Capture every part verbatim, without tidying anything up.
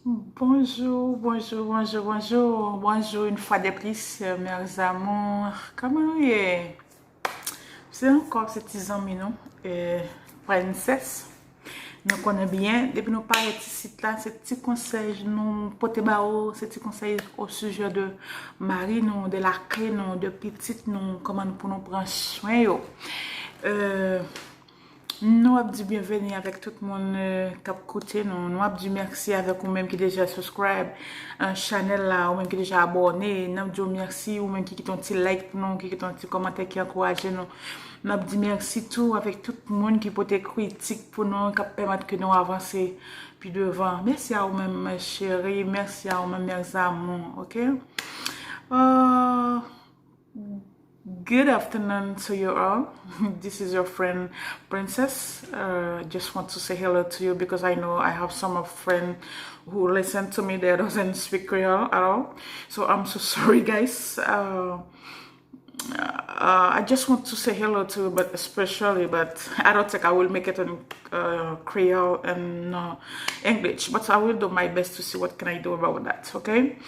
Bonjou, bonjou, bonjou, bonjou. Bonjou une fois de plus, euh, mes amours. Kòman nou ye? Se ankò se ti zanmi nou, eh, Princess. Nou konnen byen, depi nou parèt isit la, se ti konsèy nou pote ba ou, se ti konsèy au sujet de mari nou, de lakay nou, de pitit nou, kòman pou nou pran swen yo. Euh, Nou ap di byenveni avèk tout moun, euh, k ap koute nou. Nou ap di mèsi avèk ou menm ki deja subscribe, euh, chanèl la, ou menm ki deja abòne. N ap di w mèsi, ou menm ki kite yon ti like pou nou, ki kite yon ti kòmantè ki ankouraje nou. N ap di mèsi tou avèk tout moun ki pote kritik pou nou, k ap pèmèt ke nou avanse pi devan. Mèsi a ou menm, cheri. Mèsi a ou menm, mes amours, ok? Euh, Good afternoon to you all. This is your friend Princess. Uh, just want to say hello to you because I know I have some of friends who listen to me that doesn't speak Creole at all. So I'm so sorry, guys. Uh, uh, I just want to say hello to you, but especially, but I don't think I will make it in uh, Creole and uh, English, but I will do my best to see what can I do about that, okay?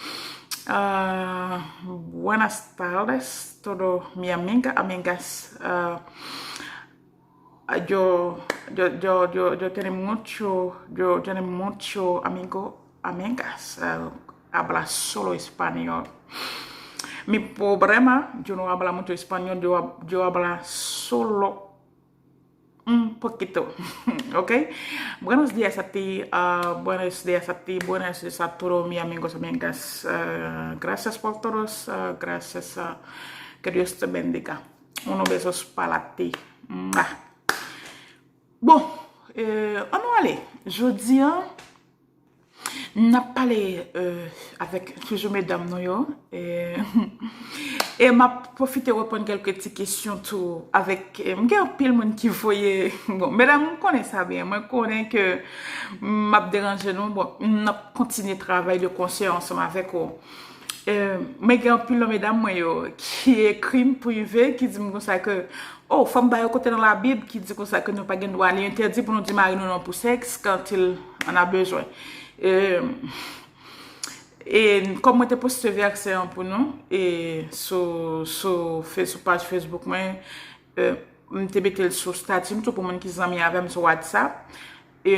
Uh, buenas tardes, todo mi amiga, amigas. Uh, yo, yo, yo, yo, yo tenemos mucho, yo tenemos mucho amigo, amigas. Uh, habla solo español. Mi problema, yo no habla mucho español, yo, yo habla solo un poquito. Ok? Buenos días a ti, uh, buenos días a ti, buenos días a todos mis amigos, amigas. Uh, gracias por todos, uh, gracias, uh, que Dios te bendiga. Unos besos para ti. Mwah. Bon, euh, ann nou ale. Jodi a, n ap pale, euh, avèk toujou medam nou yo. E, e m ap pwofite reponn kèlke ti kesyon tou avèk, euh, m gen anpil moun ki voye, bon, medam, m konnen sa byen. Mwen konnen ke m ap deranje nou. Bon, n ap kontinye travay de konsèy ansanm avèk ou. Euh, mwen gen anpil nan medam mwen yo ki ekri m prive, ki di m konsa ke, oh, fò m ba yo kote nan Labib ki di konsa ke nou pa gen dwa, li entèdi pou nou di mari nou non pou sèks quand il en a besoin. Euh, e kòm mwen te poste vèsè an pou nou, e sou, sou, fe- sou paj Facebook mwen, euh, m te mete l sou stati m tou pou moun ki zanmi avè m sou WhatsApp. E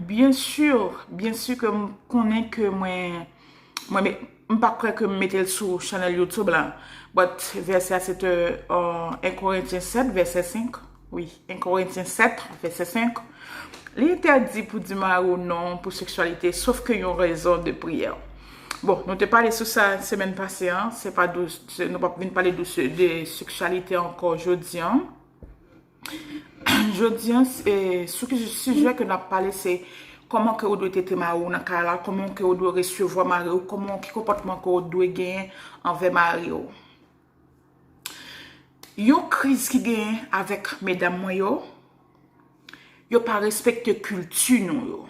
byen si, byen si ke m konnen ke mwen, mwen, me- m pa kwè ke m mete l sou chanèl YouTube la. But vèsè a se te, euh, un Corinthiens sept, vèsè cinq. Wi, un Corinthiens sept, vèsè cinq. Li entèdi pou di mari w non pou seksyalite, sof ke yon rezon de priyè. Bon, nou te pale sou sa semèn pase an, se pa dou, se- nou p ap vin pale dou, de seksyalite ankò jodi an. Jodi an, se- sou ki sijè ke n ap pale, se kòman ke ou dwe trete mari w nan kay la, kòman ke ou dwe resevwa mari w, kòman, ki konpòtman ke ou dwe genyen anvè mari w. Yon kriz ki genyen avèk medam mwen yo, yo pa respekte kilti nou yo.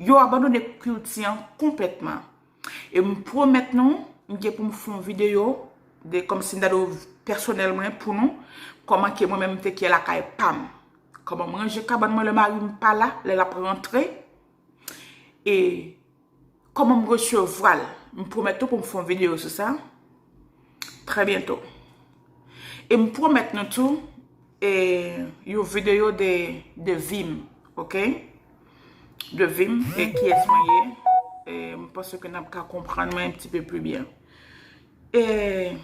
Yo abandone kilti an konplètman. E m pwomèt nou, m gen pou m fè yon videyo de kòmsi m ta di w pèsonèl mwen pou nou, kòman ke mwen menm m te kite lakay pa m. Kòman m ranje kabann mwen lè mari m pa la, lè l ap rantre. E kòman m resevwa l. M pwomèt tou pou m fè yon videyo sou sa. Trè byento. E m pwomèt nou tou, e, yon videyo de, de vi m, ok? De vi m, e kiyès mwen ye. E m panse ke n ap ka konprann mwen un petit peu plus bien. E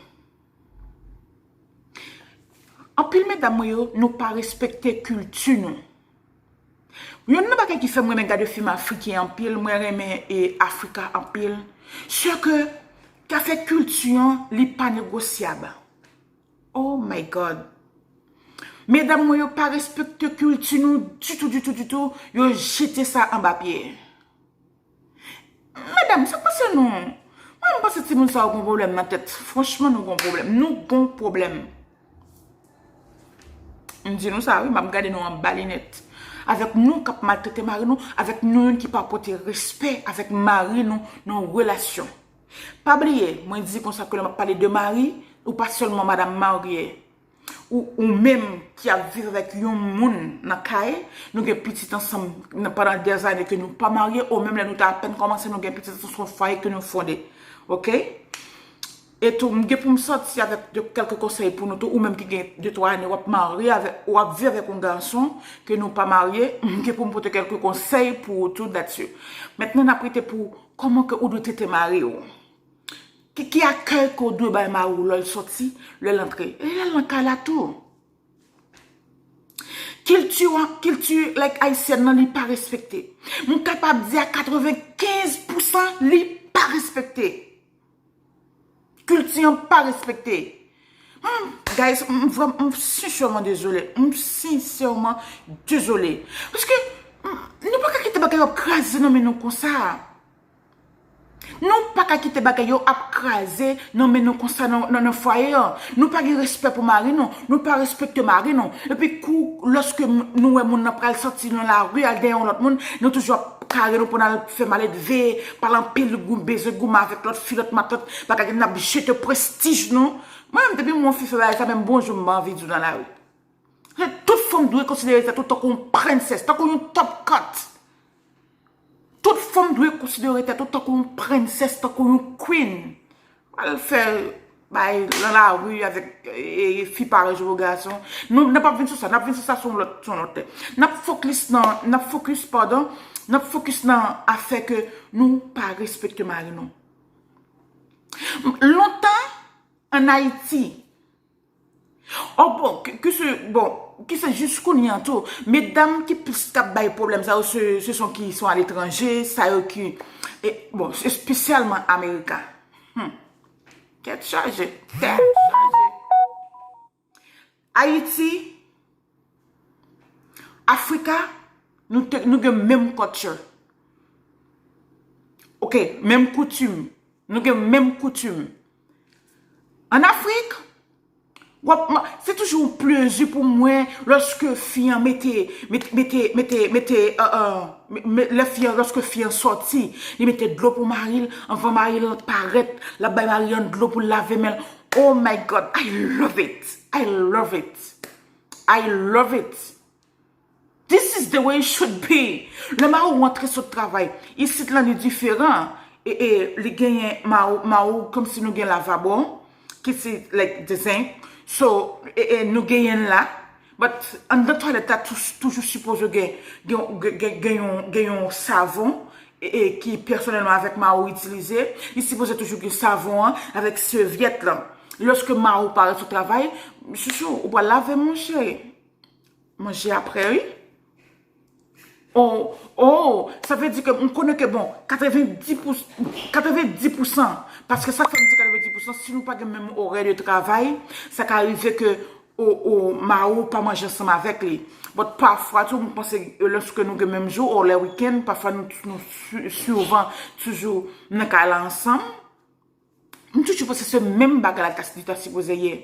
anpil medam mwen yo, nou pa respekte kilti nou. Youn nan bagay ki fè m renmen gade fim afriken anpil, mwen renmen, e, Afrika anpil, se ke afè kilti an, li pa negosyab. Oh my God. Medam mwen yo pa respekte kilti nou ditou, ditou, ditou. Yo jete sa anba pye. Medam, sa k pase nou? Mwen, m panse timoun sa yo gon pwoblèm nan tèt. Franchman, nou gon pwoblèm. Nou gon pwoblèm. M di nou sa, wi, m ap gade nou anba linèt. Avèk nou k ap maltrete mari nou, avèk nou youn ki pa pote respè avèk mari nou nan relasyon. Pa bliye, mwen di konsa ke lè m ap pale de mari, ou pa sèlman madanm marye. Ou, ou menm ki ap viv avèk yon moun nan kay, nou gen pitit ansanm nan, pandan dèzane ke nou pa marye, ou menm lè nou te apèn kòmanse, nou gen pitit ansanm, se yon fwaye ke nou fonde. Oke? E tou, m gen pou m sòti avèk de, kèlke konsèy pou nou tou, ou menm ki gen de twa ane, w ap marye avèk, w ap viv avèk yon gason ke nou pa marye, m gen pou m pote kèlke konsèy pou ou tou, that's you. Mentnan, n ap rete pou kòman ke ou dwe trete mari w. Ki, ki akèy ke w dwe bay mari w lè l sòti, lè l antre? E lè l nan kay la tou. Kilti, kilti, like, ayisyèn nan, li pa respekte. M kapab di a katrevenkenz pousan, li pa respekte. Kilti an pa respekte. Hmm, guys, m vrèman, m sensèman dezole. M sensèman dezole. Paske, hmm, nou pa ka kite bagay yo ap kraze nan men nou konsa. Nou pa ka kite bagay yo ap kraze nan men nou konsa nan, nan, nan fwaye an. Nou pa gen respè pou mari nou. Nou pa respekte mari nou. Epi kou, lòske m-, nou wè moun nan pral sòti nan lari, al dèyè yon lòt moun, nou toujou ap kare nou pou n al fè maledve, pale anpil, gou-, bezwen goumen avèk lòt fi, lòt matant, bagay n ap jete prestij nou. Mwen menm, depi yon fi fè bagay sa, menm bonjou m pa anvi di w nan lari. Tout fanm dwe konsidere tèt ou tankou yon prensès, tankou yon top cut. Tout fanm dwe konsidere tèt ou tankou yon prensès, tankou yon queen. Al fè bay nan lari avèk, e, e, fi parèy ou gason. Nou, n ap vin sou sa, n ap vin sou sa sou yon lòt, sou yon lòt tè. N ap fokis nan, n ap fokis, padon, n ap fokis nan afè ke nou pa respekte mari nou. Lontan, ann Ayiti, Oh, bon, ki, ki se, bon, ki se jis kounye an tou. Medam ki plis k ap bay pwoblèm sa yo, se, se son ki son aletranje, sa yo ki, e, bon, espesyalman Amerika. Hmm. Tèt chaje, tèt chaje. Ayiti, Afrika, nou te, nou gen menm culture. Oke, menm koutim. Nou gen menm koutim. Ann Afrik, w ap, ma-, se toujou yon plezi pou mwen lòske fi an mete, mete, mete, mete, mete, euh, euh, me-, me-, lè fi an, lòske fi an sòti, li mete dlo pou mari l, anvan mari l parèt, l ap bay mari an dlo pou l lave men l. Oh my God, I love it. I love it. I love it. This is the way it should be. Lè mari w antre sot travay, isit lan li diferan. E, e, li genyen mari, mari w kòmsi nou gen lavabo, ki se, like, the sink. So, e, e, nou genyen l la. But, anndan twalèt la, tou-, toujou sipoze gen, gen, gen, gen, gen yon, gen yon savon, e, e, ki pèsonèlman avèk mari w itilize. Li sipoze toujou gen savon an, avèk sèvyèt lan. Lòske mari w parèt sou travay, chouchou, ou pral lave, monchè. Manje apre, wi. Oh, oh, sa vle di ke m konnen ke, bon, katrevendis pou, katrevendis pousan, paske sa k fè m di katrevendis pousan, si nou pa gen menm orè de travay, sa ka rive ke, oh, oh, mari w pa manje ansanm avèk li. But pafwa tou, m panse, e, lòske nou gen menm jou, o lè wikenn, pafwa nou, nou sou-, souvan toujou nan kay la ansanm. M toujou panse se menm bagay la ta, li ta sipoze ye.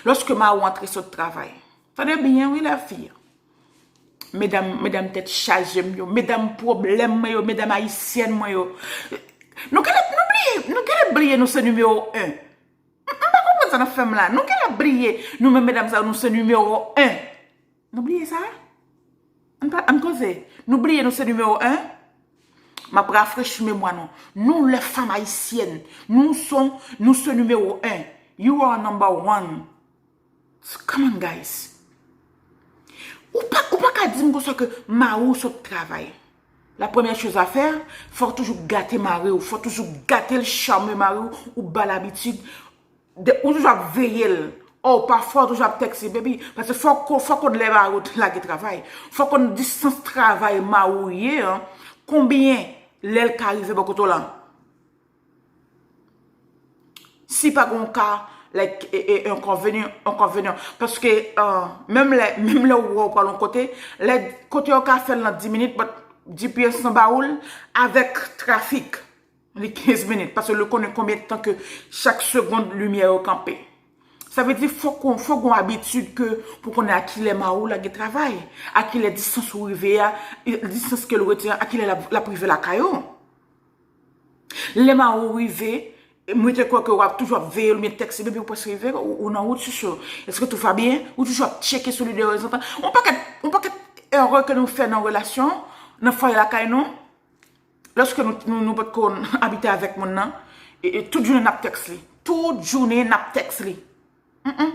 Lòske mari w antre sot travay. Tande byen wi, lèfi. Medam, medam tèt chaje m yo, medam pwoblèm mwen yo, medam ayisyèn mwen yo. Nou genlè, nou bliye, nou genlè bliye nou se nimewo en. M, m pa konprann sa n ap fè m la. Nou genlè bliye nou menm medam sa yo, nou se nimewo en. Nou bliye sa? Ann pa, ann koze. Nou bliye nou se nimewo en? M ap rafrechi memwa nou. Nou, lè fanm ayisyèn, nou son, nou se nimewo en. You are number one. Come on, guys. Ou pa, ou pa ka di m konsa ke mari w sot travay. La première chose à faire, fò w toujou gate mari w, fò w toujou gate l, chame mari w, ou ba l abitid, de, ou toujou ap veye l. Oh, pafwa ou toujou ap tèkse, baby. Paske fò w ko-, fò w konn lè mari w lage travay. Fò w konn distans travay mari w ye an. Konbyen lè l ka rive bò kote w lan? Si pa gen yon ka, like, e, e, enkonvenyan, enkonvenyan. Paske, euh, menm lè, menm lè ou wè w pral yon kote, lè kote yo ka fè l nan dis minit, but G P S lan ba ou l avèk trafik. Li kenz minit, paske li konnen konbyen tan ke chak segonn limyè yo kanpe. Sa vle di, fòk ou, fòk ou gen abitid ke pou konnen a kilè mari w lage travay, a kilè distans ou rive a, distans ke l rete a, a kilè l ap, l ap rive lakay ou. Lè mari w rive, E mwen te kwè ke w ap toujou ap veye l oubyen tèks li, epi ou prèske rive, ou, ou nan wout, chouchou. Est-ce que tout va bien? Ou toujou ap tcheke sou li de tanzantan. Yon pakèt, yon pakèt erè ke nou fè nan relasyon, nan fwaye lakay nou, lòske nou, nou, nou potko abite avèk moun nan, e, e tout jounen n ap tèks li. Tout jounen n ap tèks li. Mm-mm.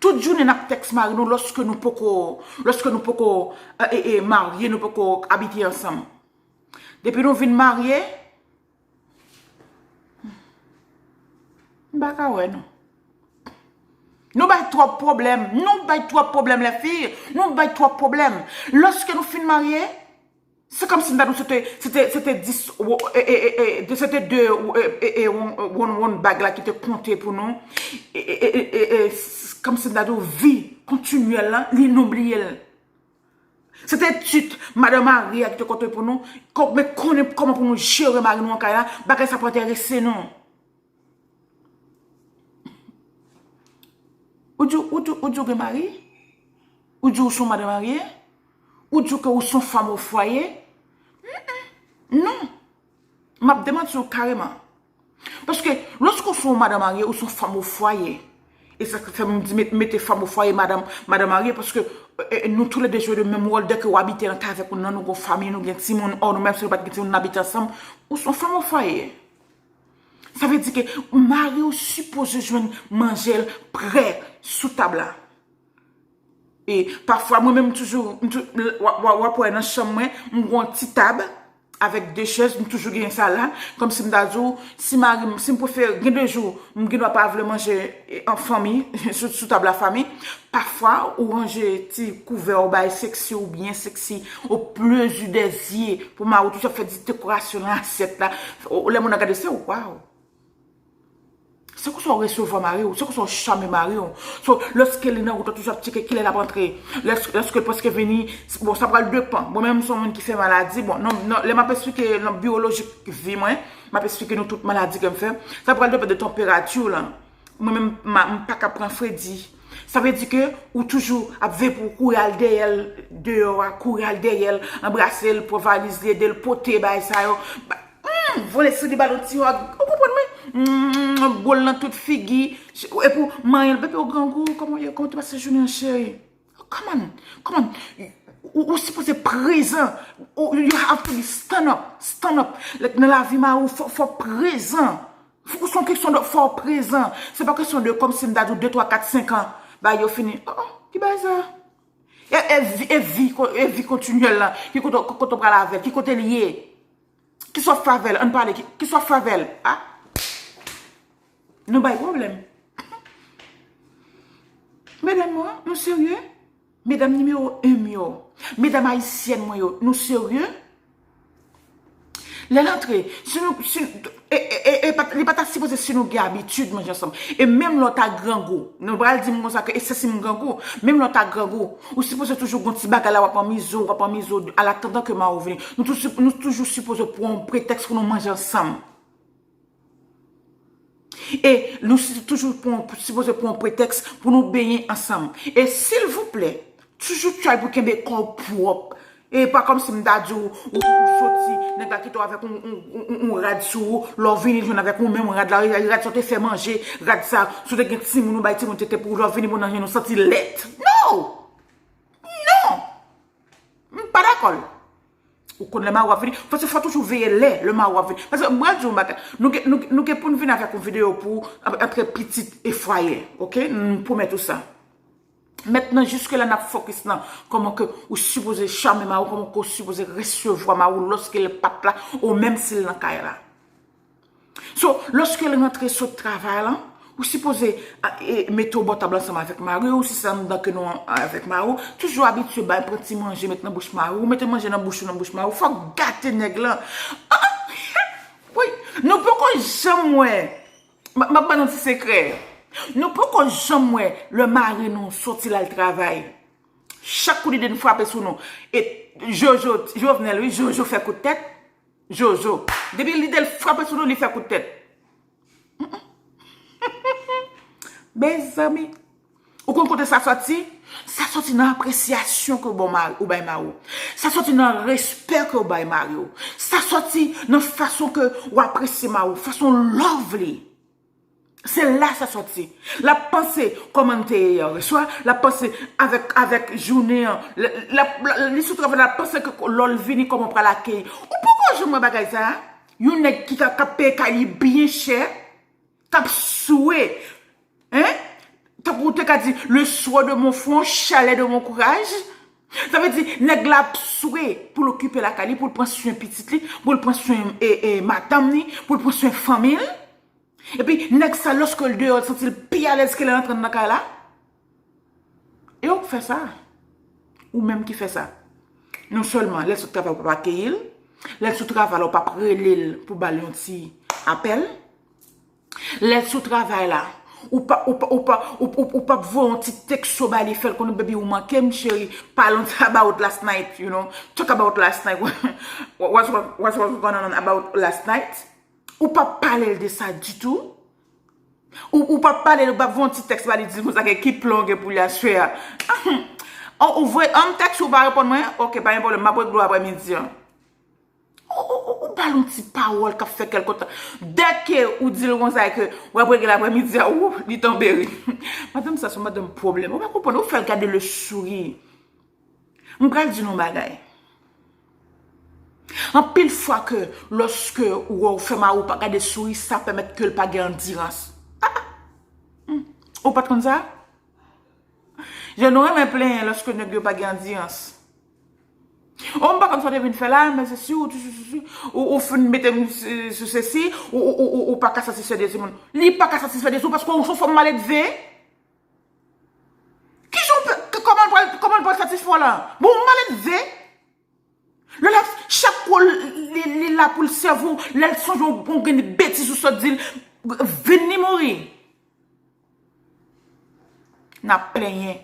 Tout jounen n ap tèks mari nou lòske nou poko, lòske nou poko, e, e, e, marye, nou poko abite ansanm. Depi nou vin marye, m pa ka wè nou. Nou bay twòp pwoblèm. Nou bay twòp pwoblèm, lèfi. Nou bay twòp pwoblèm. Lòske nou fin marye, se kòmsi m ta di w se te, se te, se te dis, e, e, e, e, se te de, e, e, e, won, won, won bag la ki te konte pou nou. E, e, e, e, e, s-, kòmsi m ta di w vi kontinyèl la, li nou bliye l. Se te tit madan mari a ki te konte pou nou, kò-, men konnen kòman pou nou jere mari nou an kay la, bagay sa pa enterese nou. Ou di, ou di, ou di ou gen mari? Ou di ou se yon madan marye? Ou di ke ou se yon fanm o fwaye? Mm-mm. Non. M ap demanti w kareman. Paske, lòske ou se yon madan marye, ou se yon fanm o fwaye. E sa k fè m di met-, mete fanm o fwaye, madan, madan marye, paske, e, e, nou toulède jwe de menm wòl. Dèke w abite nan kay avèk moun nan, nou gon fanmi, nou gen timoun, ò, nou menm si nou pa t gen timoun, n abite ansanm, ou se yon fanm o fwaye. Sa vle di ke mari w sipoze jwenn manje l prè sou tab la. E pafwa, mwen menm, m toujou, m tou-, w a, w a, w ap wè nan chanm mwen, m gon ti tab avèk de chèz, m toujou gen sa la. Kòmsi m ta di w, si mari m, si m prefere, gen de jou, m gen dwa pa vle manje, e, an fanmi, sou, sou tab la fanmi. Pafwa, ou ranje ti kouvè w, bay seksi w, byen seksi, au plaisir des yeux, pou mari w toujou ap fè ti dekorasyon nan asyèt la. O, lè moun nan gade, se waw! Se konsa w resevwa mari w, se konsa w chame mari w. So, lòske li nan wout, w toujou ap tcheke kilè l ap antre. Lòske, lòske l prèske vini, bon, sa pral depann. Mwen menm, m se yon moun ki fè maladi. Bon, non, non, lè m ap esplike nan biyolojik vi mwen, m ap esplike nou tout maladi ke m fè. Sa pral depann de tanperati w lan. Mwen menm, m, m pa ka pran fredi. Sa vle di ke ou toujou ap veye pou w kouri al dèyè l deyò a, kouri al dèyè l, anbrase l, pran valiz li, ede l pote bagay sa yo. Ba-, Hmm, vole sou li, ba l yon ti hug. Ou konprann mwen? Hmm, bo l nan tout figi. Epi w manyen l, bebe, w grangou, kòman w ye? Kòman w te pase jounen an, cheri? Come on, come on. Ou, ou sipoze prezan. Ou, you have to be stand up, stand up. Like, nan lavi mari w, fò, fò prezan. Fò, se yon kesyon de fò prezan. Se pa kesyon de kòmsi m ta di w de, twa, kat, senk an. Bagay yo fini. Oh, oh, ki bagay sa? E, e vi, e vi, e vi kontinyèl lan. Ki kote, kote w pral avè l? Ki kote l ye? Kisa w fè avè l? Ann pale. Ki, kisa w fè avè l? A? Nou bay pwoblèm. Medam yo, nou serye? Medam nimewo en m yo. Medam ayisyèn mwen yo, nou serye? Lè l antre, si nou, si, e, e, e, e pa, li pa ta sipoze si nou gen abitid manje ansanm. E menm lè w ta grangou, nou pral di m konsa ke e se si m grangou, menm lè w ta grangou, ou sipoze toujou gon ti bagay la w ap anmize w, w ap anmize w, an atandan ke mari w vini. Nou toujou, nou toujou sipoze pran yon pretèks pou nou manje ansanm. E nou si-, toujou pran, sipoze pran yon pretèks pou nou benyen ansanm. E silvouplè, toujou try pou kenbe kò w pwòp. E pa kòmsi m ta di w, ou, ou soti, nèg la kite w avèk yon, yon, yon, yon rad sou ou, lè w vini jwenn avèk yon menm rad la, e rad sa w te fè manje, rad sa, si w te gen timoun, ou bay timoun tete pou ou, lè w vini, bon, nan je nou santi lèt. No! Non! M pa dakò l. Ou konn lè mari w ap vini? Paske fò toujou veye lè, lè mari w ap vini. Paske m pral di w yon bagay. Nou gen, nou, nou gen pou n vin avèk yon videyo pou w ap, antre pitit e fwaye, oke? M pwomèt ou sa. Mentnan, jiske la, n ap fokis nan kòman ke ou sipoze chame mari w, kòman ke ou sipoze resevwa mari w lòske l pa t la, ou menm si l nan kay la. So, lòske l rantre sot travay lan, ou sipoze, a, e, mete w bò tab la ansanm avèk mari w, si se anndan ke nou an, avèk mari w, toujou abitye bay, pran ti manje, met nan bouch mari w, mete manje nan bouch ou, nan bouch mari w, fòk gate nèg lan. Ah, wi, nou poko janm wè, m, m ap ban nou ti sekrè. Nou poko janm wè lè mari nou soti l al travay. Chak kou lide n frape sou nou. E Jojo, Jovenel, wi, Jojo fè kout tèt. Jojo. Depi lide l frape sou nou, li fè kout tèt. Mezanmi. Ou konn kote sa sòti? Sa sòti nan apresyasyon ke w bon mari, ou bay mari w. Sa sòti nan respè ke w bay mari w. Sa sòti nan fason ke w apresye mari w, fason love li. Se la sa sòti. L ap panse kòman l te ye yè swa, l ap panse avèk, avèk jounen an. L, l ap, l, li sou travay, l ap panse ke lè l vini kòman w pral akeyi. Ou poko janm wè bagay sa a? Yon nèg ki ka, k ap peye kay li byen chè, k ap swe, hein? Tankou w te ka di, le chaud de mon front, chaleur de mon courage. Sa vle di, nèg la ap swe pou l okipe lakay li, pou l pran swen pitit li, pou l pran swen, e, e, madanm li, pou l pran swen fanmi l. Epi, nèg sa, lòske l deyò, l santi l pi alèz ke lè l antre nan kay la. E ou k fè sa. Ou menm ki fè sa. Non sèlman, lè l sot travay, ou p ap akeyi l. Lè l sou travay la, ou p ap rele l pou ba l yon ti apèl. Lè l sou travay la, ou pa, ou pa, ou pa, ou, ou, ou p ap voye yon ti teksto ba li, fè l konnen, "Baby, ou manke m, cheri. Pale yon ti about last night, you know. Talk about last night. What, what, what, what was going on about last night?" Ou p ap pale l de sa ditou. Ou, ou p ap pale l, ou p ap voye yon ti tèks ba li, di l konsa ke ki plan w gen pou li aswè a. Ou, ou voye yon tèks, ou pa reponn mwen, ok, pa gen pwoblèm, m ap regle w aprè midi an. Ou, ou, ou, ou ba l yon ti pawòl k ap fè kè l kontan. Dèke ou di l konsa ke w ap regle l aprè midi a, ou, li tonbe ri. Madanm sa se yon madanm pwoblèm. Ou pa konprann, ou fè l gade le sourire. M pral di nou yon bagay. Anpil fwa ke lòske ou wè w fè mari w pa gade souri, sa pèmèt ke l pa gen andirans. Ah! Hmm. Ou pa t konn sa? Jèn nou renmen plenyen lòske nèg yo pa gen andirans. Oh, m pa konn sa w te vin fè la, men se si ou, ou, ou, ou, ou fin mete m sou, sou se si, ou, ou, ou, ou, ou pa ka satisfè de timoun. Li pa ka satisfè de timoun paske ou se yon fanm maledve. Kijan w pe, k-, kòman l pral, kòman l pral satisfè w la? Bon, ou maledve. Lè l ap, chak kou li, li la pou l sèvi w, lè l sonje yon, yon grenn betiz ou sot di l, vin li mouri. N ap plenyen.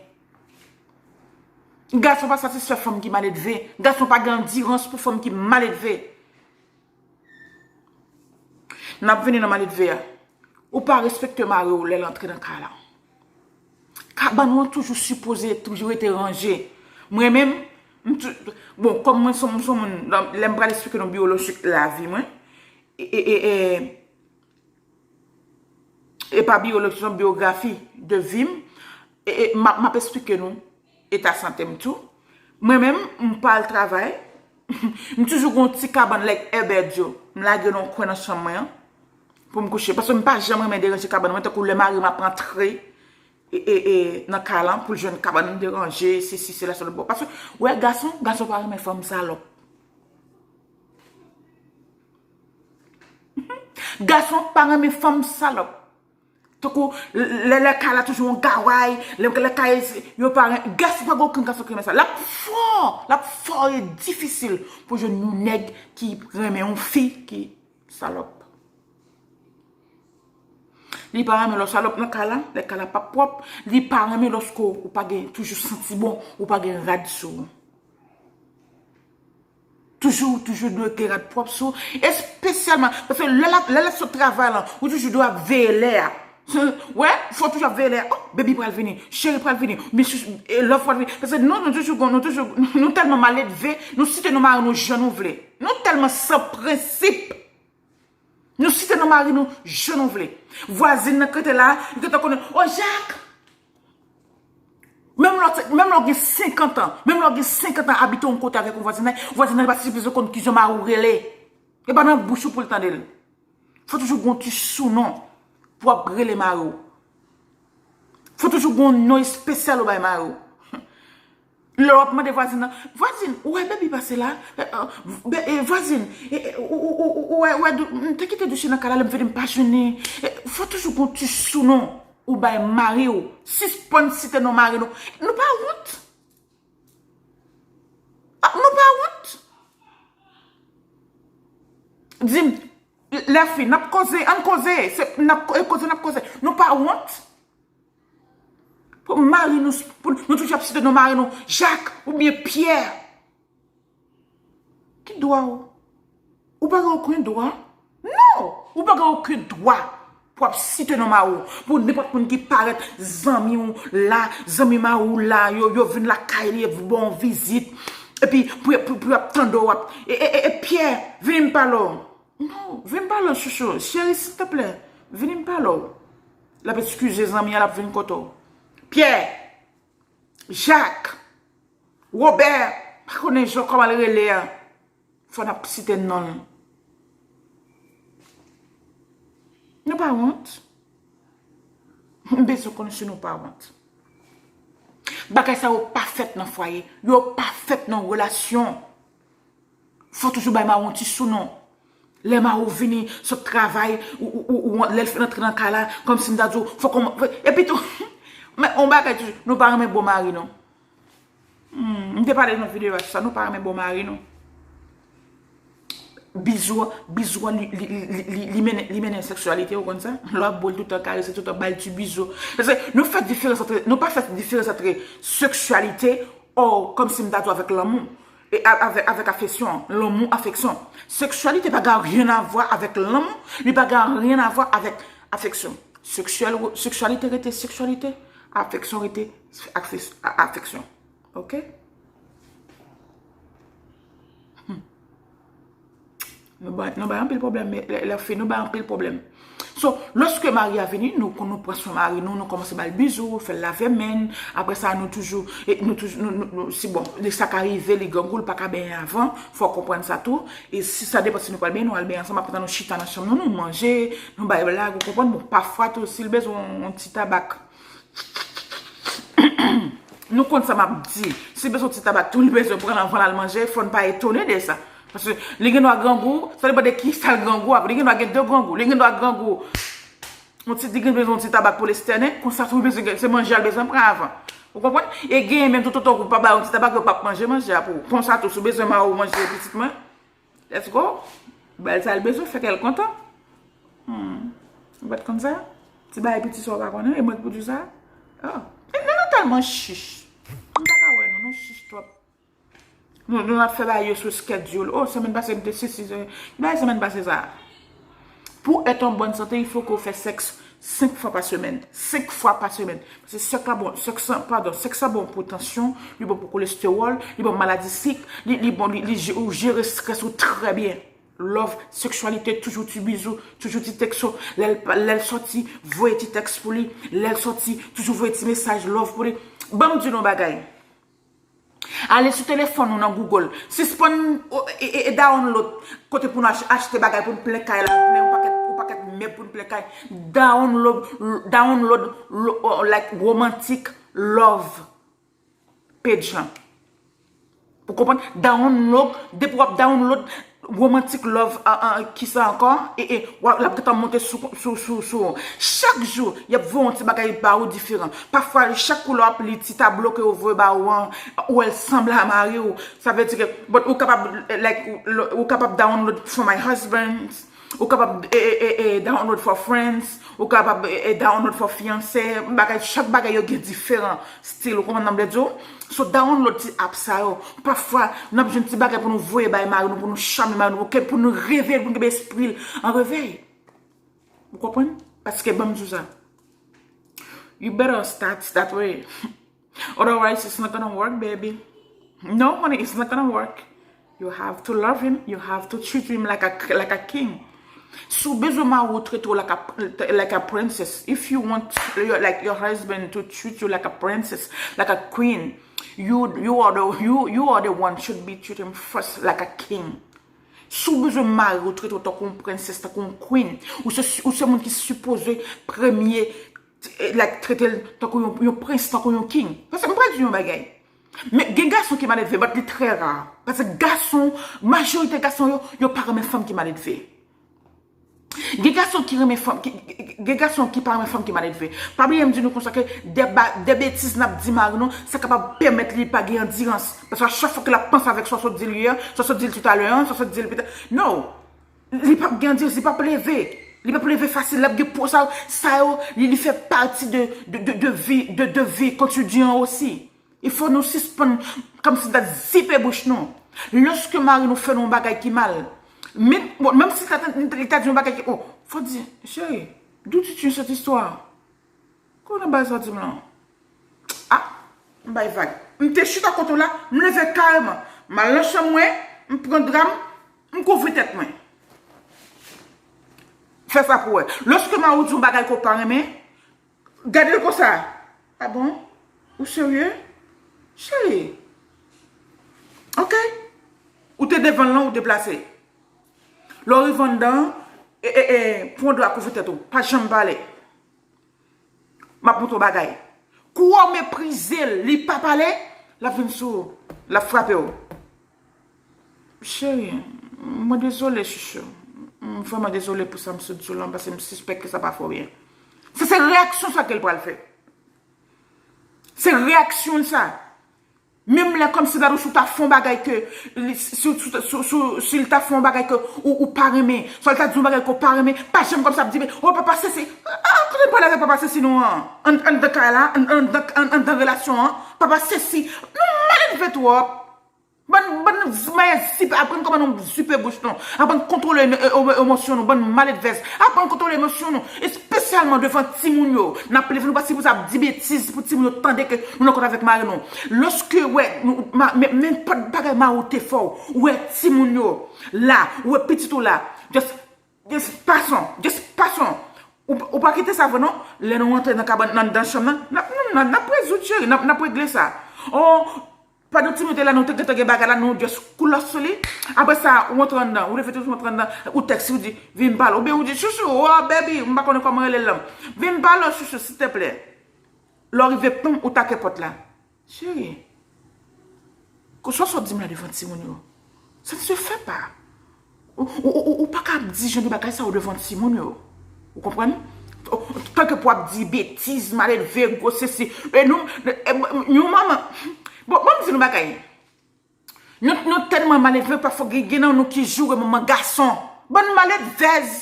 Gason pa satisfè fanm ki maledve. Gason pa gen andirans pou fanm ki maledve. N ap vini nan maledve a. Ou pa respekte mari w lè l antre nan kay la. Kabann ou an toujou sipoze toujou rete ranje. Mwen menm, m tou-, bon, kòm mwen se yon, se yon moun, lè m pral esplike nou biyoloji lavi mwen, e, e, e, e, e pa biyoloji, se yon biyografi de vi m, e, e, m ap, m ap esplike nou eta sante m tou. Mwen menm, m pa al travay. M toujou gen yon ti kabann like Herbert di yo. M lage nan yon kwen nan chanm mwen an pou m kouche. Paske m pa janm renmen deranje kabann mwen, tankou lè mari m ap antre, e, e, e, nan kay lan pou l jwenn kabann deranje, sesi, sela, sou lòt bò. Paske, wè, gason, gason pa renmen fanm salòp. Gason pa renmen fanm salòp. Tankou, lè, lè kay la toujou yon gaway, lè, lè kay, yo pa ren-, gason, pa gen okenn gason ki renmen sa. L ap fò, l ap fò e difisil pou jwenn yon nèg ki renmen yon fi ki salòp. Li pa renmen lè w salòp nan kay la, lè kay la p ap pwòp. Li pa renmen lòske w pa gen, toujou santi bon, ou pa gen rad sou ou. Toujou, toujou dwe gen rad pwòp sou ou. Espesyalman, paske lè l ap, lè l ap sot travay lan, ou toujou dwe ap veye lè a. Wè, fò w toujou ap veye lè a. Oh, baby pral vini, cheri pral vini, misye, e, love pral vini. Paske nou, nou toujou gon, nou toujou, nou tèlman maledve, nou site non mari nou jan nou vle. Nou tèlman san prensip. Nou site non mari nou jan nou vle. Vwazin nan k rete la, li gentan konnen, "O, Jak!" Menm lè w te, menm lè w gen senkant an, menm lè w gen senkant an abite yon kote avèk yon vwazin, vwazin nan pa sipoze konn kijan mari w rele. E pa nan bouch ou pou l tande l. Fò toujou gen yon ti sounon pou w ap rele mari w. Fò toujou gen yon non espesyal ou bay mari w. Lè w ap mande vwazin nan, "Vwazin, ou wè baby pase la? Eh, eh, be-, eh, vwazin, eh, eh, ou, ou, ou, ou, ou wè, ou wè, dou-, m te kite douche nan kay la, lè m vini m pa jwenn li." Eh, fò toujou gen yon ti sounon ou bay mari w. Sispann site non mari nou. Nou pa wont? Ah, nou pa wont? Di m, lè fi, n ap koze, ann koze, se, n ap ko-, e koze, n ap koze. Nou pa wont? Pou mari nou, pou nou toujou ap site non mari nou, Jak oubyen Pyè. Ki dwa w? Ou pa gen okenn dwa. Non! Ou pa gen okenn dwa pou ap site non mari w. Pou nenpòt moun ki parèt, zanmi w la, zanmi mari w la, yo, yo vin lakay li, yo ba w vizit. Epi pou, pou, pou y ap tande w, w ap, e, e, e, e Pyè, vini m pale w. Non, vin pale w, chouchou. Cheri, silteplè, vini m pale w. L ap eskize zanmi an, l ap vin kote w. Pyè, Jak, Wobè, pa konnen jan kòman l rele a. Fò n ap site non l. Nou pa wont? M bezwen konn si nou pa wont. Bagay sa yo pa fèt nan fwaye. Yo pa fèt nan relasyon. Fò toujou bay mawon ti sou non. Lè mawon vini, sot travay, ou, ou, ou, ou, lè l fin antre nan kay la, kòmsi m ta di w, fò kòman, epi tou, men on bagay toujou, nou pa renmen bon mari non. Hmm, m te pale nan videyo a sou sa, nou pa renmen bon mari non. Bizou, bizou an, li, li, li, li, li mennen, li mennen seksyalite, ou konn sa? Lè w ap bo l toutan, karese toutan, ba l ti bizou. Paske nou fè diferans antre, nou pa fè diferans antre seksyalite, or, kòmsi m ta di w avèk lanmou, e a-, avèk, avèk afeksyon, lanmou, afeksyon. Seksyalite pa gen anyen a vwa avèk lanmou, li pa gen anyen a vwa avèk afeksyon. Seksyèl, seksyalite rete seksyalite, afeksyon rete afes-, a-, afeksyon. Ok? Hmm. Nou bay, nou bay anpil pwoblèm, men lè, lè fi, nou bay anpil pwoblèm. So, lòske mari a vini, nou, nou pran swen mari nou, nou kòmanse ba l bizou, fè l lave men, apre sa, nou toujou, e, nou toujou, nou, nou, nou, si bon, de sa ka rive, li grangou, l pa ka benyen avan, fò w konprann sa tou. E si sa depann si nou pral benyen, nou al benyen ansanm, apre sa, nou chita nan chanm nou, nou manje, nou bay blag, ou konprann? Bon, pafwa tou, si l bezwen yon, yon ti tabak, nou konn sa m ap di. Si l bezwen ti tabak tou, li bezwen pran l anvan l al manje, fò n pa etone de sa. Paske li gen dwa grangou, sa depann de ki sa l grangou avè. Li gen dwa gen de grangou. Li gen dwa grangou. Yon ti, li gen bezwen yon ti tabak pou l estène, konsa tou li bezwen, se manje a l bezwen pran avan. Ou konprann? E genyen menm tout otan ou pa ba yo yon ti tabak, yo p ap manje manje a pou ou. Konsa tou, si w bezwen mawon manje pitit mwen, let's go. Ba l sa l bezwen, fè kè l kontan. Hmm. Ou pa t konn sa? Ti bagay piti sa w pa konnen, e mwen ki pou di w sa? Oh. E nou, nou tèlman chich. M pa ka wè nou, nou chich twòp. Nou, nou ap fè bagay yo sou schedule. Oh, semèn pase m te sesi, se, bagay semèn pase sa. Pour être en bonne santé, il faut que w fè sèks senk fwa pa semèn. Senk fwa pa semèn. Paske sèks la bon, sèks la, padon, sèks la bon pou tansyon, li bon pou kolestewòl, li bon maladi sik, li, li bon, li, li je-, ou jere strès ou trè byen. Love, seksyalite, toujou ti bizou, toujou ti tekso. Lè l, lè l sòti, voye ti tèks pou li. Lè l sòti, toujou voye ti mesaj love pou li. Ban m di nou yon bagay. Ale sou telefòn nou nan Google. Sispann, o, e, e, e download kote pou nou ach-, achte bagay pou n plen kay la, plen yon pakèt, yon pakèt mèb pou n plen kay. Download, download, lo-, o, like, romantic love page lan. Ou konprann? Download, depi w ap download romantic love, a, a, kisa ankò? E, e, w ap, l ap gentan monte sou, sou, sou, sou. Chak jou, y ap voye yon ti bagay ba ou diferan. Pafwa, chak kou lè w ap li ti tablo ke yo voye ba ou an, ou wè l sanble a mari w. Sa vle di ke, but ou kapab, like, ou, ou kapab download for my husband, ou kapab, e, e, e, e, download for friends, ou kapab, e, e, download for fiyanse, bagay, chak bagay yo gen diferan stil, ou konprann sa m vle di w? So, download ti app sa yo. Pafwa, n ap jwenn ti bagay pou nou voye bay mari nou, pou nou chame mari nou, ok, pou nou reveye, pou nou kenbe espri l an revèy. Ou konprann? Paske, ban m di w sa. You better start that way. Otherwise, it's not gonna work, baby. No, honey, it's not gonna work. You have to love him. You have to treat him like a, like a king. Si w bezwen mari w trete w like a, like a princess, if you want your, like, your husband to treat you like a princess, like a queen, you, you are the, you, you are the one should be treat him first like a king. Si w bezwen mari w trete w tankou yon princess, tankou yon queen, ou se, ou se moun ki sipoze premye, eh, like, trete l tankou yon, yon prens, tankou yon king. Paske m pral di yon bagay. Men gen gason ki mal elve, but li trè ra. Paske gason, majorite gason yo, yo pa renmen fanm ki mal elve. Gen gason ki renmen fanm, ki, gen gason ki pa renmen fanm ki mal elve. Pa bliye m di nou konsa ke de ba-, de betiz n ap di mari nou, sa kapab pèmèt li pa gen andirans. Paske a chak fwa ke l ap panse avèk sa w sot di l yè, sa w sot di l toutalè an, sa w sot di l pita. No. Li p ap gen andirans, li p ap leve. Li p ap leve fasil, l ap gen po-, sa, sa yo, li, li fè pati de, de, de, de vi, de, de vi kotidyen an osi. Il fò nou sispann kòmsi n ta zipe bouch nou. Lòske mari nou fè nou yon bagay ki mal, men, bon, menm si li ta, li ta di yon bagay ki, oh, fò di, cheri, d'où tu tiens cette histoire? Konnen bagay sa w di m lan? Ah, m bay vag. M te chita kote w la, m leve kareman. M al nan chanm mwen, m pran dra m, m kouvri tèt mwen. Fè sa pou wè. Lòske mari w di yon bagay ke w pa renmen, gade l konsa. A bon? Ou serye? Cheri. Ok. Ou te devan l lan, ou deplase. Lè w rive anndan, e, e, e, pran dra kouvri tèt ou. Pa janm pale. M ap montre w bagay. Kou w meprize l, li pa pale, l ap vin sou ou, l ap frape w. Cheri, mwen dezole, chouchou. M vrèman dezole pou sa m sot di w lan, paske m sispèk ke sa pa fè w byen. Sa se reyaksyon sa ke l pral fè. Se reyaksyon l sa. Menm lè kòmsi gade w si w ta fè yon bagay ke, li- si, si, si, si, si l ta fè yon bagay ke ou, ou pa renmen, swa l ta di yon bagay ke w pa renmen, pa janm kòmsi ap di, men, o papa sesi, ah, kote n pale avèk papa sesi nou an? An, anndan kay la, an, anndan, an, anndan relasyon an, papa sesi, nou maledve twòp. Bann, bann mayè zipe, aprann kòman nou zipe bouch nou. Aprann kontwole e- e- emosyon nou, bann maledvèz. Aprann kontwole emosyon nou, espesyalman devan timoun yo. N ap leve, nou pa sipoze ap di betiz pou timoun yo tande ke nou nan kont avèk mari nou. Lòske, wè, nou, ma- men- nenpòt bagay mari w te fè w, ou wè timoun yo la, ou wè pitit ou la, just Just pason, just pason. Ou, ou pa kite sa vre non. Lè nou rantre nan kabann, nan, nan chanm nan, n ap, n ap, n ap rezoud, cheri, n ap, n ap regle sa. Oh, pandan timoun te la, nou te gentan gen bagay la, nou just koulòs sou li. Apre sa, ou antre anndan, ou leve tout, ou antre anndan, ou tèks, ou di, vin pale. Oubyen ou di, chouchou, oh, baby, m pa konnen kòman rele l lan. Vin pale, chouchou, silteplè. Lè w rive, pam, ou take pòt la. Cheri, kòsa w sot di m la devan timoun yo? Ça ne se fait pas. Ou, ou, ou, ou pa ka ap di jan de bagay sa yo devan timoun yo. Ou konprann? Tanke pou ap di betiz, maledve, gwo sesi. E nou, e, yon manman. Bon, bon, m di nou bagay. Nou, nou tèlman maledve, pafwa gen, gen nan nou ki joure manman gason. Bann maledvèz.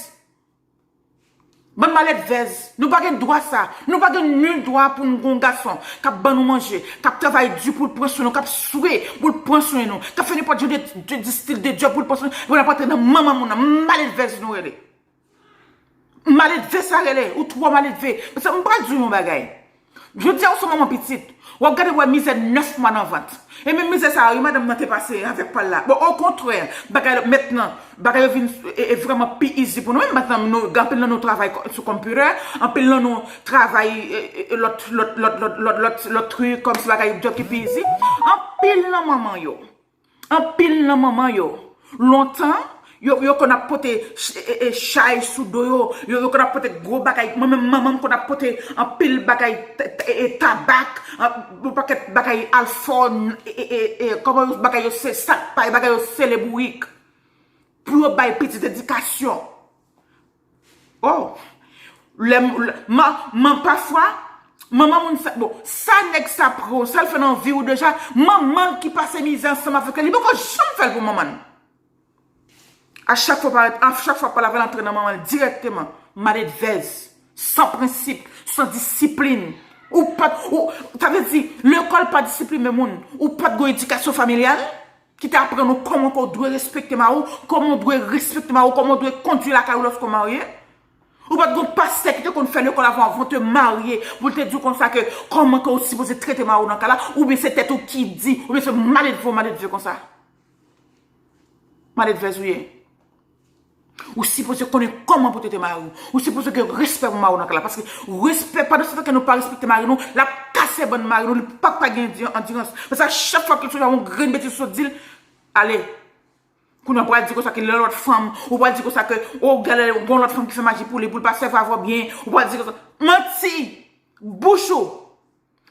Bann maledvèz, nou pa gen dwa sa. Nou pa gen nil dwa pou nou gen yon gason k ap ban nou manje, k ap travay di pou l pran swen nou, k ap swe pou l pran swen nou, k ap fè nenpòt jan de, de, de stil de djòb pou l pran swen nou, epi n ap antre nan manman moun nan. Maledvèz nou rele. Maledve sa rele. Ou twò maledve. Paske m pral di w yon bagay. Jodi a, ou se manman pitit. W ap gade, w wè mizè nèf mwa nan vant. E menm mizè sa a, wi, madanm nan te pase avèk pa l la. Bon, okontrè, bagay la, mentnan, bagay yo vin, e, e, vrèman pi easy pou nou. Menm mentnan, nou, anpil nan nou travay ko- sou computer, anpil nan nou travay, e, e, e, lòt, lòt, lòt, lòt, lòt, lòt, lòt, lòt trik, kòmsi bagay yo ki pi easy. Anpil nan manman yo. Anpil nan manman yo, lontan, yo, yo konn ap pote ch- e- e- chay sou do yo, yo, yo konn ap pote gwo bagay. Mwen menm, manman m konn ap pote anpil bagay, t- t- e- e- tabak, an- yon pakèt bagay alfò, e- e- e- e- kòman yo, bagay yo se sak pay, bagay yo sele bourik pou yo bay pitit edikasyon. Oh, lè m- lè- man, man, pafwa, manman moun sa, bon, sa nèg sa pran w, sa l fè nan vi w deja, manman l ki pase mizè ansanm avèk li, li poko janm fè l pou manman l. A chak fwa parèt, a chak fwa pale avè l, antre nan manman l dirèkteman. Maledvèz, san prensip, san disiplin. Ou pa t, ou, sa vle di, lekòl pa disipline moun. Ou pa t gen edikasyon familyal ki te aprann ou kòman ke w dwe respekte mari w, kòman w dwe respekte mari w, kòman w dwe kondui lakay ou lòske w marye. Ou pa t gen yon pastè ki te konn fè lekòl avan, avan w te marye, pou l te di w konsa ke kòman ke w sipoze trete mari w nan kay la, oubyen se tèt ou ki di, oubyen se maledve w maledve konsa. Maledvèz ou ye. Ou sipoze konnen kòman pou trete mari w. Ou sipoze gen respè pou mari w nan kay la. Paske respè, pandan se tan ke nou pa respekte mari nou, l ap kase bann mari nou, li p ap ka gen di- andirans. Paske a chak fwa ke l sot yon grenn betiz sot di l, ale. Kounye a w pral di konsa ke lè lòt fanm, ou pral di konsa ke, o, gade, gon lòt fanm ki fè maji pou li, pou l pa sèvi avè w byen, ou pral di konsa. Manti! Bouch ou!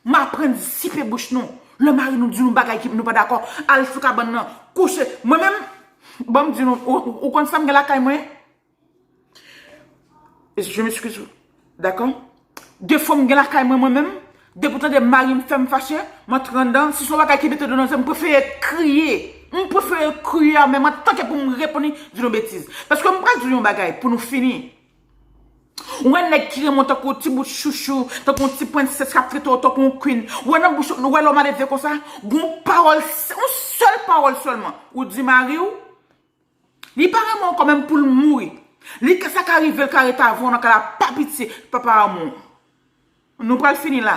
M aprann zipe bouch nou. Lè mari nou di nou bagay ki nou pa dakò, al sou kabann nan, kouche. Mwen menm, ban m di nou, ou, ou, ou konn sa m gen lakay mwen? Je m'excuse. Dakò? Defo m gen lakay mwen, mwen menm, depi w tande mari m fè m fache, m antre anndan, si se yon bagay ki mete dlo nan zye m, m prefere kriye. M prefere kriye a menm antanke pou m reponn li, di nou betiz. Paske m pral di w yon bagay pou nou fini. Ou wè nèg ki renmen w tankou ti bout chouchou, tankou ti prensès k ap trete w tankou yon queen. Ou wè nan bouch ou, ou wè lè w maledve konsa, gon pawòl, yon sèl pawòl sèlman. Ou di mari w, li pa renmen w kanmenm pou l mouri. Li ka, sa ka rive l ka rete avè w nan kay la, pa pitye, papa amou. Nou pral fini la.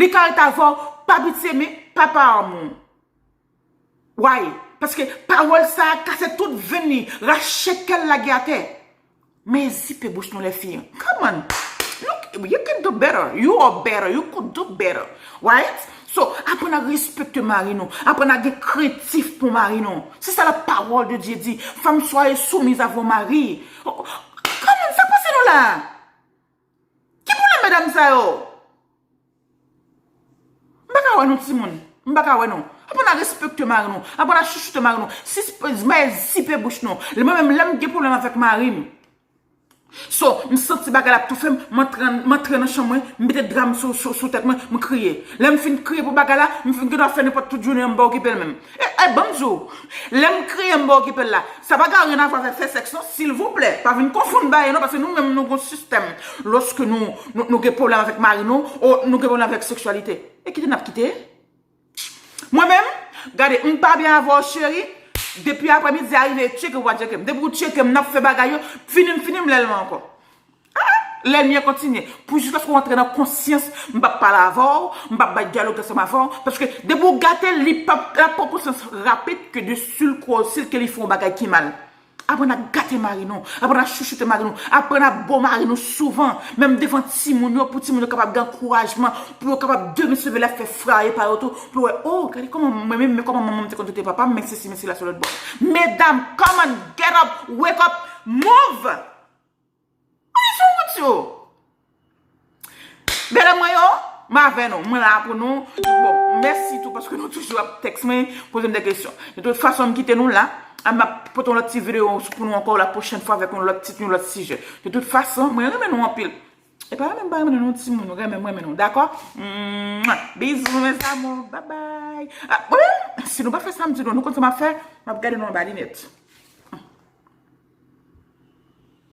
Li ka rete avè w, pa pitye, men papa amou. Why? Paske pawòl sa a kase tout venn li, rache kè l lage atè. Men zipe bouch nou, les filles. Come on. Look, you can do better. You are better. You could do better. Right? So, aprann a respekte mari nou. Aprann a gen krentif pou mari nou. Se sa la parole de Dieu di. Femme, soyez soumise à vos maris. Oh, come on, sa pase nou la? Ki pwoblèm medam sa yo? M pa ka wè nou timoun. M pa ka wè nou. Aprann a respekte mari nou. Aprann a chouchoute mari nou. Sispann bay zipe bouch nou. Mwen menm, lè m gen pwoblèm avèk mari m, so, m santi bagay la ap toufe m, m antre, m antre nan chanm mwen, m mete dra m sou, sou, sou tèt mwen, m kriye. Lè m fin kriye pou bagay la, m fin gendwa fè nenpòt tout jounen an, m pa okipe l menm. E, e, ban m di w, lè m kriye, m pa okipe l la, sa pa gen anyen a wè avèk fè sèks non, silvouplè. Pa vin konfonn bagay non, paske nou menm nou gon sistèm. Lòske nou, nou, nou gen pwoblèm avèk mari nou, o nou gen pwoblèm avèk seksyalite. E kite n ap kite. Mwen menm, gade, m pa byen avè w, cheri. Depi aprèmidi a rive, tcheke w pa tcheke m. Depi w tcheke m, n ap fè bagay yo. Fini m, fini m, lè l mwen ankò. Ah, lènmi an kontinye. Pou jiskaske w antre nan konsyans, m p ap pale avè w, m p ap bay dyaloge ansanm avè w. Paske depi w gate l, li p ap, l ap pran konsyans rapid ke de sil kwa osi ke li fè yon bagay ki mal. Aprann a gate mari nou, aprann a chouchoute mari nou, aprann a bo mari nou souvan, menm devan timoun yo, pou timoun yo kapab gen ankourajman, pou yo kapab demen se leve la fè fraye pa yo tou, pou yo wè, oh, gade kòman mwen menm, men kòman manman m te konn trete papa m, men sesi, men sela sou lòt bò. Medam, come on, get up, wake up, move! What is wrong with you? Bèl mwen yo, m avè nou. Mwen la pou nou. Bon, mèsi tou paske nou toujou ap tèks mwen, poze m de kesyon. De tout fason, m kite nou la. M ap pote yon lòt ti videyo pou nou ankò la pwochèn fwa avèk yon lòt tit, yon lòt sijè. De tout fason, mwen renmen nou anpil. E pa renmen m pa renmen nou, timoun, renmen m renmen nou, dakò? Mwah. Bizou, mes amours, bye bye. Ah, wi, si nou pa fè sa m di nou, nou konn sa m ap fè? M ap gade nou anba linèt.